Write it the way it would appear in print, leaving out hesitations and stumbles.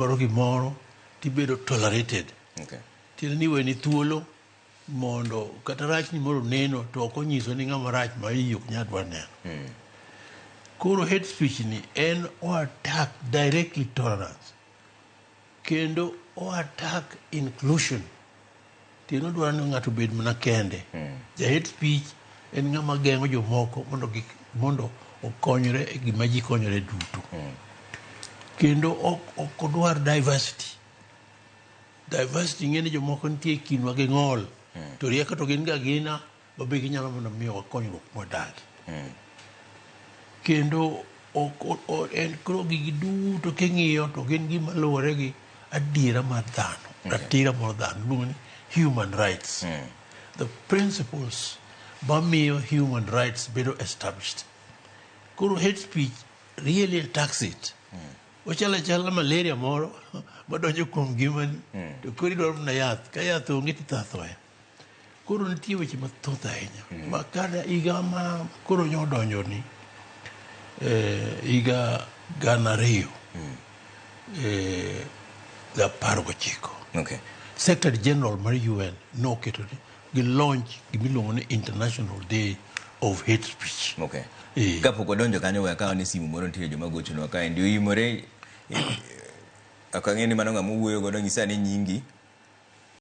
Dwaro gimoro tibedo tolerated. Tiende ni iweni thuolo mondo kata rachni moro neno to ok onyiso ni ng'ama rach ma iyi ok nyal dwar neno. Koro hate speech ni en o attack directly tolerance kendo o attack inclusion. Tiende odwaro ni ng'ato obed mana kende. Ja hate speech en ng'ama geng'o jomoko mondo kik mondo okonyre e gima ji konyore duto. Kendo ok ok odwar diversity. Diversity ng'e ni jomoko nitie e kindwa gi ng'ol. To rieko to gin ga gina ma be ginyalo mana miyowa konyruok mwadagi. Kendo ok en koro gigi duto king'iyo to gin gima luwore gi adiera mar dhano. Ratiro mar dhano iluongo ni human rights. The principles mamiyo human rights bedo established. Koro hate speech really attacks it. Ochalo achala malaria moro madonjo kuom ngimani to koro idwaro mana yath. Ka yath onge to itho athoya. Koro nitie weche mathoth ahinya. Ma kata higa ma koro nyo odonjo ni higa 2019. Secretary General mar UN noketo ni gi launch gimiluongo ni International Day of Hate Speech. Kapok odonjo kanyo we akaw ni simu moro nitie joma gochonwa kaendi oimore. Ok ang'e ni mano ng'ama owuoyo godo nyisa ni nyingi.